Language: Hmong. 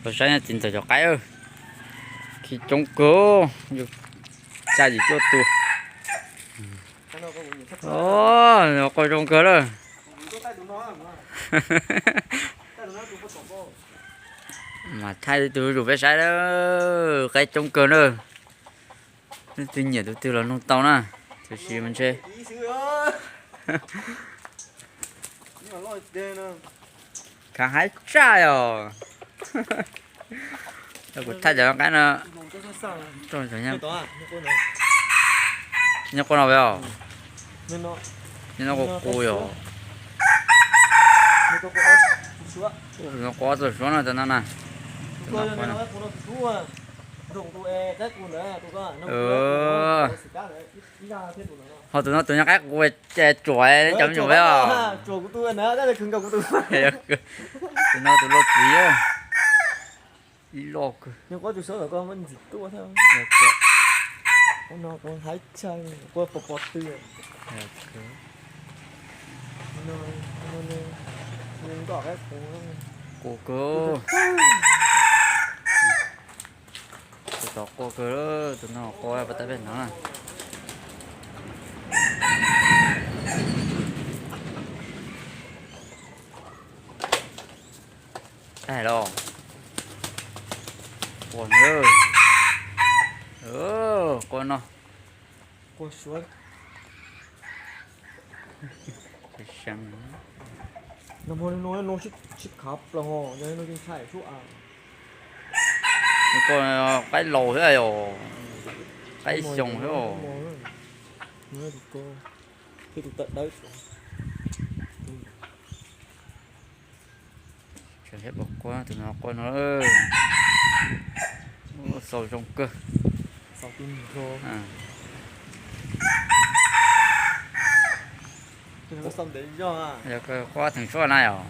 Los saib txiv ntxawm cov qaib, khi coob kawg, yus xya yim cuaj tus. Quaj zoo kawg lawm. Mas thaij tus zuj zus peb saib lawm, qaib coob kawg na. Leej twg nyiam tus twg los nug tau na, tab sis mas ntshe khav haib tshaj os. Kuv thaij cov qaib no, nyob quaj no os, nyob quaj qus yom. Quaj ob tug suab no, tus no na. Ho tus no tus nyob qaib qus, tsuam cov me nyuam os. Tus no tus lauj txiv, ib loj kawg. Quaj kawg. Tus tod quaj kawg, tus no quaj pas tas pem no na. Tag los, quaj no, quaj no. Nws ko qaib laus thiab os, qaib xyoo thiab os. Tseem thiab puas quaj, tus no quaj no. Xaus zoo kawg. Yog quaj theem suab na yom.